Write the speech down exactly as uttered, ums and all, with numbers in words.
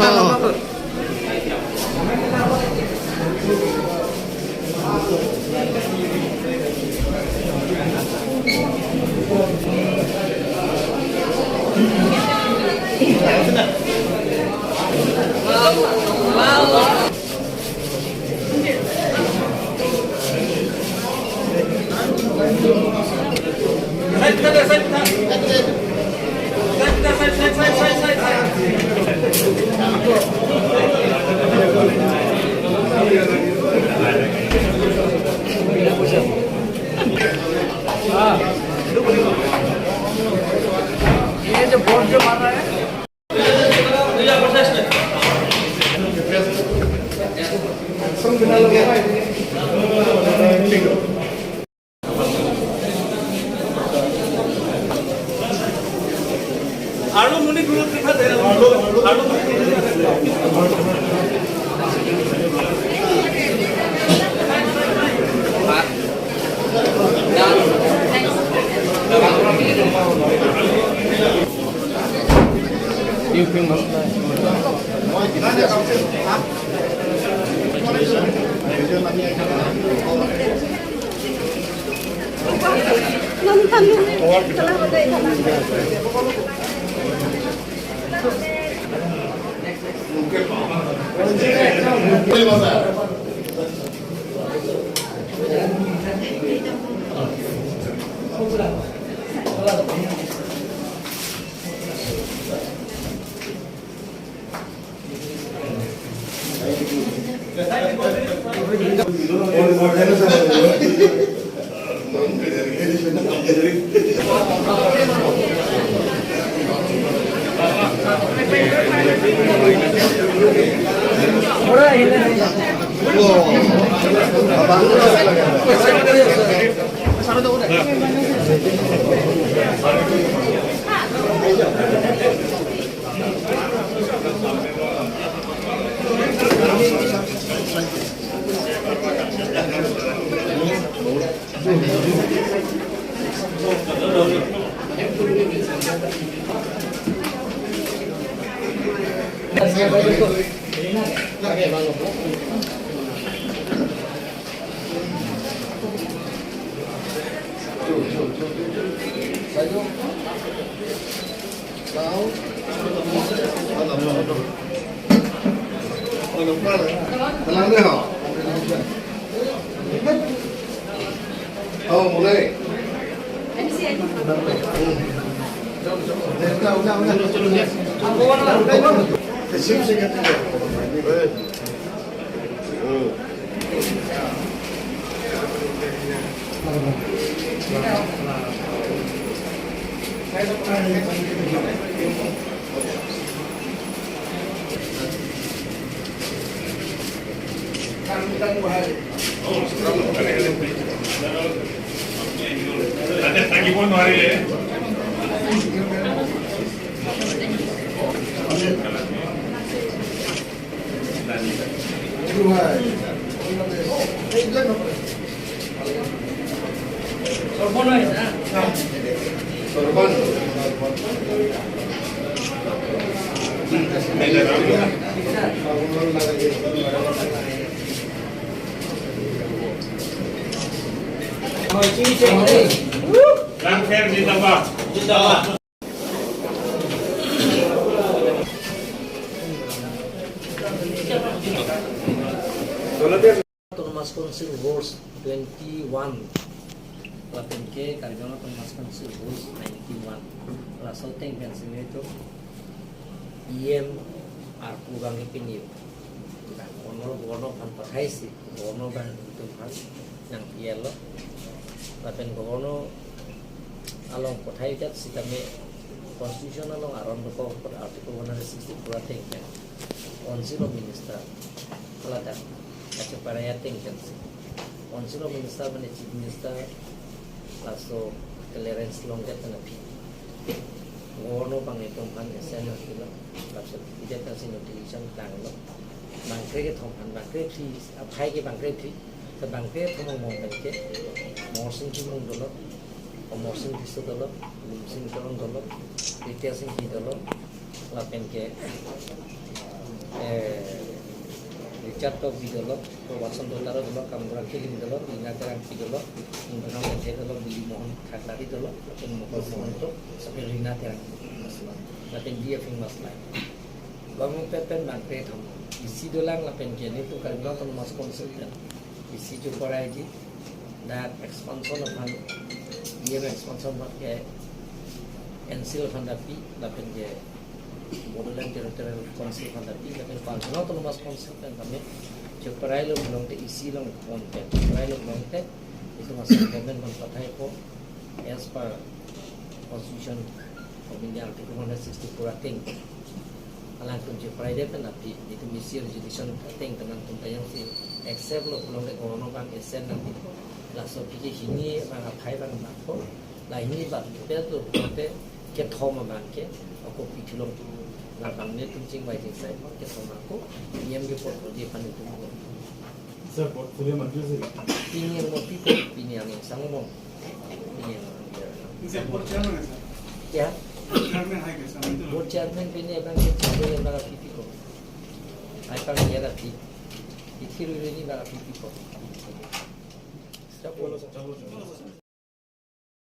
ये जो बोर्ड जो मार रहा है, Langser zindabad. Zindabad. Autonomous Council Rules twenty-one. Lapen ke Karbi Anglong Autonomous Council Rules ninety-one. Laso ateng pensi nelitum E M arpu abang ipini. Bang Governor, Governor aphan pathaisi, Governor abang itum aphan nangpi-etlo. Lapen Governor along pathai jat sitame Constitution along aron dokok apot Article one hundred sixty-four ateng pen Council of Minister haladak kacheparai ateng pensi Council of Minister mane Chief Minister laso clearance longdet pen aphi Governor abang itum aphan assign nangpilo. Laso idet pensi notification tanglo. Bangkre kethom aphan, bangkre phli, aphai ke bangkre phli. Ke bangkre kethom angbong pen ke Morsing Timung dolo, Amarsing Tisso dolo, Lumsing Teron dolo, Ritesh Enghi dolo, Lapen ke, eh, Richard Tokbi dolo, Robinson Dotaro dolo, Kamgora Killing dolo, Rina Terangpi dolo, Indranong Ethe dolo, Billy Mohan Khaklari dolo, lapen Mokol Mohan to, lapen Rina Terangpi. Lapen D F Ingmasmai. Bang pen pen bang kre thom. Isi dolang lapen ke netum Karbi Anglong Autonomous Council pen isi cheparaiji. Dak expansion aphan, D M expansion aphan ke N C L aphan dapi, lapen ke Bodoland Territorial Council aphan dapi, lapen Karbi Anglong Autonomous Council pen kami cheparailo pulote isi along pon pen, cheparailo pulote itum asal government pen pathaipo as per Constitution of India Article one hundred sixty-four ateng. Alangtum cheparai det pen aphi, itum isi resolution ateng pen nangtum tayang si accept lo pulote kono bang esen nangpipo. Laso aphi ke hini bang aphai bang bangpo. La hini bang pel to pulote kethom bang ke ako pithulong. La bang netum chingvai chingsai bang kethom ako. Niyam ke portfolio aphan itum ko. Sir, portfolio mantri sir. Pini ang mo pipo, pini ang sang mo. Pini ang. Sir, board chairman hai sir. Ya? Board chairman hai ke sir, itu. Board chairman pini abang ke chairman abang pipi ko. Ai pang ya rapi. Ithiru ini abang pipi ko. Sir, bolo sir.